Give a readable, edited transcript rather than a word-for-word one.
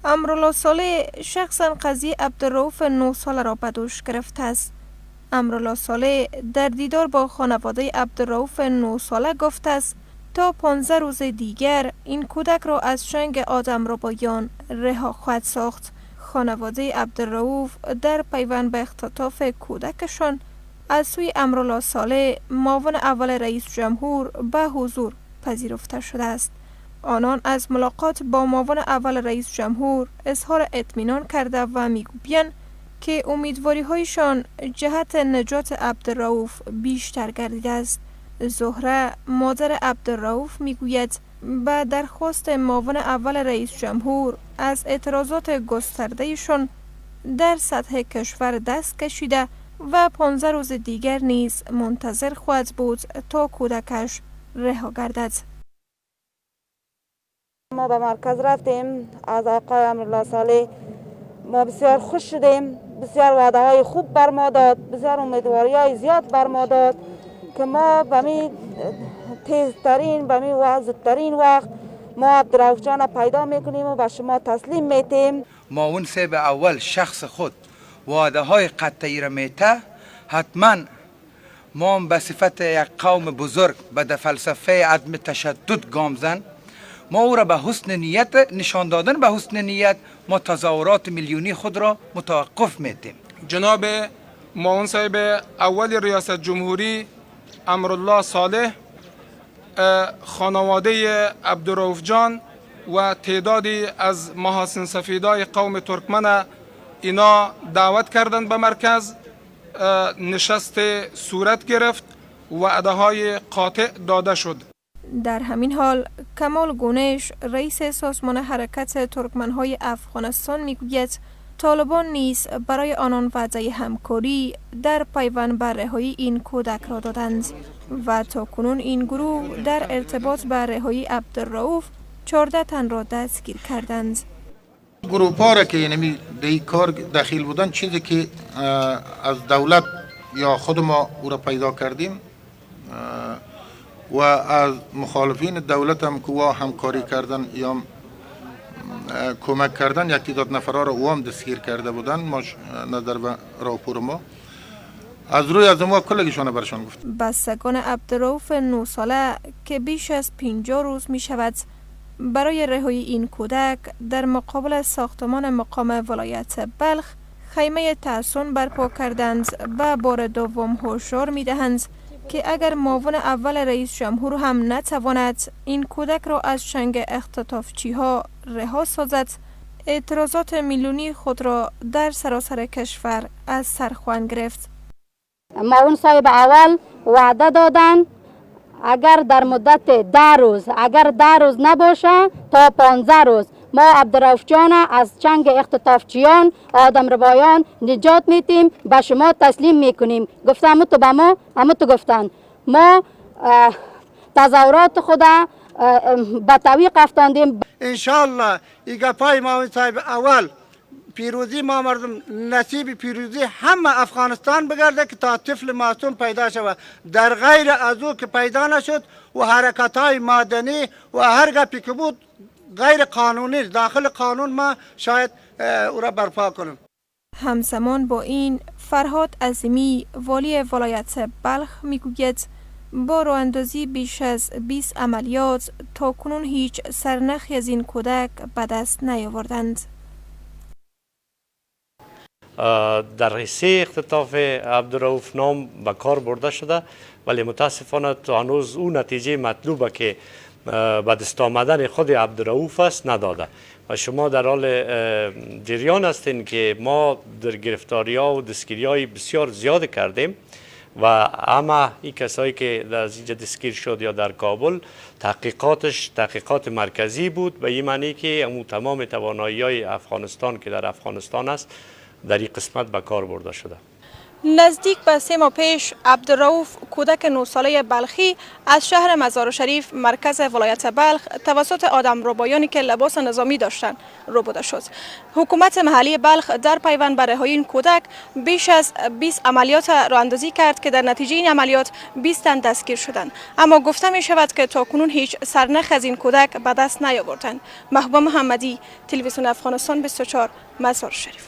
امرالله صالح شخصا قضیه عبدالرؤف 9 ساله را به دوش گرفته است. امرالله صالح در دیدار با خانواده عبدالرؤف 9 ساله گفته است تا 15 روز دیگر این کودک را از چنگ آدم ربایان رها خواهد ساخت. خانواده عبدالرؤف در پیوند به اختطاف کودکشان از سوی امرالله صالح، معاون اول رئیس جمهور، به حضور پذیرفته شده است. آنان از ملاقات با معاون اول رئیس جمهور اظهار اطمینان کرده و میگویند که امیدواری هایشان جهت نجات عبدالرؤف بیشتر گردیده است. زهره، مادر عبدالرؤف، میگوید به درخواست معاون اول رئیس جمهور از اعتراضات گستردهشان در سطح کشور دست کشیده و 15 روز دیگر نیز منتظر خواهد بود تا کودکش رها گردد. ما به مرکز رفتیم، از آقای امرالله صالح ما بسیار خوش شدیم. بسیار وعده های خوب بر ما داد، بسیار امیدواری های زیاد بر ما داد که ما به می تیزترین، به می زودترین وقت ما عبدالرؤف جان پیدا میکنیم و به شما تسلیم میتیم. معاون صاحب اول شخص خود وعده های قطعی را میته، حتما ما هم به صفت یک قوم بزرگ به فلسفه عدم تشدد گامزن، ما او را به حسن نیت نشان دادن، به حسن نیت ما تظاهرات میلیونی خود را متوقف میتیم. جناب معاون صاحب اول ریاست جمهوری امرالله صالح، خانواده عبدالرؤف جان و تعدادی از محاسن سفیدای قوم ترکمن اینا دعوت کردند به مرکز. نشست صورت گرفت، وعده های قاطع داده شد. در همین حال، کمال گونش، رئیس سازمان حرکت ترکمنهای افغانستان، میگوید طالبان نیز برای آنان وعده همکاری در پیوند بر رهایی این کودک را دادند و تا کنون این گروه در ارتباط به رهایی عبدالرؤف 14 تن را دستگیر کردند. گروپ را که یعنی در کار دخیل بودن، چیزی که از دولت یا خود ما او را پیدا کردیم و از مخالفین دولت هم که همکاری کردن یا کمک کردن، یک تعداد نفرها را او هم دستگیر کرده بودن. ما نظر به راپور ما از روی از ما کلگیشان برشان گفت. بستگان عبدالرؤف 9 ساله که بیش از 50 روز می شود برای رهایی این کودک در مقابل ساختمان مقام ولایت بلخ خیمه تحصن برپا کردند و بار دوم هشدار می دهند که اگر معاون اول رئیس جمهور هم نتواند این کودک را از چنگ اختطافچی ها رها سازد، اعتراضات میلیونی خود را در سراسر کشور از سر خواهند گرفت. معاون صاحب اول وعده دادن اگر در مدت 10 روز، اگر 10 روز نباشه تا 15 روز، ما عبدالرؤف جان از چنگ اختطافچیان، آدم ربایان نجات میتیم، به شما تسلیم میکنیم. گفتم تو به ما همو تو گفتن ما تظاهرات خود به تعویق افتاندیم. انشالله ای گپای معاون صاحب اول پیروزی ما مردم نصیب پیروزی همه افغانستان بگرده که تا طفل معصوم پیدا شود. در غیر از او که پیدا نشد و حرکت های مدنی و هر گپی که بود غیر قانونی، داخل قانون ما شاید او را برپا کنیم. همزمان با این، فرهاد عظیمی، والی ولایت بلخ، میگوید با راه اندازی بیش از 20 عملیات تا کنون هیچ سرنخی از این کودک به دست نیاوردند. در سه اختطاف عبدالرؤف نام به کار برده شده، ولی متاسفانه تا هنوز او نتیجه مطلوبه که به دست آمدن خود عبدالرؤف است نداده و شما در حال جریان هستین که ما در گرفتاری ها و دستگیری های بسیار زیاد کردیم و اما این کسایی که در اینجا دستگیر شد یا در کابل، تحقیقاتش تحقیقات مرکزی بود، به این معنی که امو تمام توانایی های افغانستان که در افغانستان است در این قسمت به کار برده شده. نزدیک به 3 ماه پیش، عبدالرؤوف، کودک 9 ساله بلخی، از شهر مزار شریف، مرکز ولایت بلخ، توسط آدم ربایانی که لباس نظامی داشتند ربوده شد. حکومت محلی بلخ در پیوند به رهایی این کودک بیش از 20 عملیات راه اندازی کرد که در نتیجه این عملیات 20 تن دستگیر شدند، اما گفته می شود که تا کنون هیچ سرنخ از این کودک به دست نیاوردند. محبوبه محمدی، تلویزیون افغانستان 24، مزار شریف.